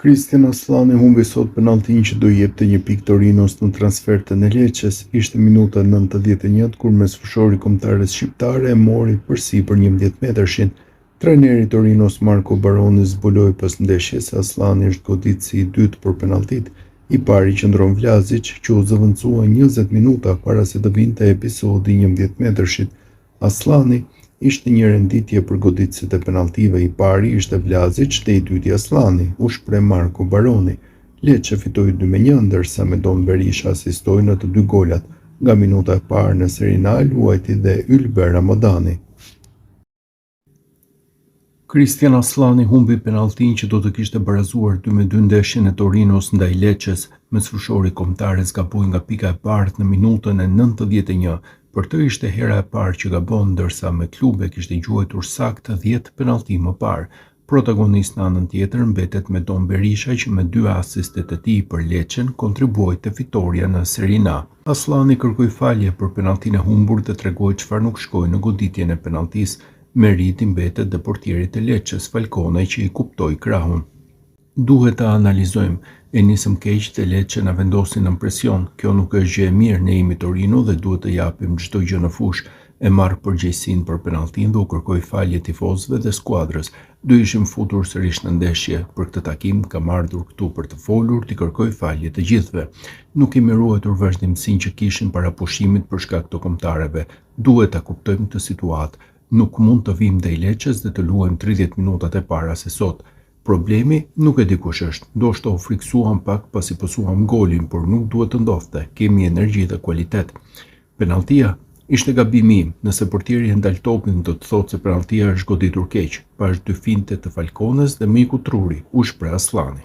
Kristjan Asllani humbi sot penalltinë që do i jepte një pikë Torinos në transfertën e Lecces. Ishte minuta e 91 kur mesfushori i kombëtares shqiptare e mori përsipër 11 metërshin. Trajneri i Torinos Marco Baroni zbuloi pas ndeshjes se Asllani është goditësi i dytë për penalltitë. I pari qëndron Vlasic, që u zëvendësua 20 minuta para se të vinte episodi i 11 metërshit. Asllani ishte një renditje për goditësit e penalltive, i pari ishte Vlasic dhe i dyti Asllani, u shpreh Marco Baroni. Lecce fitoi 2-1, ndërsa Medon Berisha asistoi në të dy golat. Nga minuta e parë në Serinë A luajti dhe Ylber Ramadani. Kristjan Asllani humbi penalltinë që do të kishte barazuar 2-2 ndeshjen e Torinos ndaj Lecces. Mesfushori i kombëtares gaboi nga pika e bardhë në minutën e 91. Për të ishte hera e parë që gabon, ndërsa me klube kishte gjuajtur saktë 10 penallti më parë. Protagonist në anën tjetër mbetet Medon Berisha që me dy asistet e tij për Lecen kontribuoi te fitorja në Serinë A. Asllani kërkoi falje për penalltinë e humbur dhe tregoi çfarë nuk shkoi në goditjen e penalltisë. Meritë i mbetet dhe portierit të Lecces, Falcone që i kuptoi krahun. Duhet ta analizojmë. E nisëm keq dhe Lecce na vendosi nën presion. Kjo nuk është gjë e mirë, ne jemi Torino dhe duhet të japim çdo gjë në fushë. E marr përgjegjësinë për penalltinë dhe u kërkoj falje tifozëve dhe skuadrës. Do ishim futur sërish në ndeshje. Për këtë takim kam ardhur këtu për të folur, t'i kërkoj falje të gjithëve. Nuk kemi ruajtur vazhdimësinë që kishim para pushimit për shkak të kombëtareve. Duhet ta kuptojmë këtë situatë. Nuk mund të vijmë ndaj Lecces dhe të luajmë 30 minutat e para si sot. Problemi nuk e di kush është, ndoshta u frikësuam pak pasi pësuam golin, por nuk duhet të ndodhte, kemi energji dhe kualitet. Penalltia? Ishte gabimi im, nëse portieri e ndal topin do të thotë se penalltia është goditur keq, pashë dy finte të Falcones dhe më iku truri, u shpreh Asllani.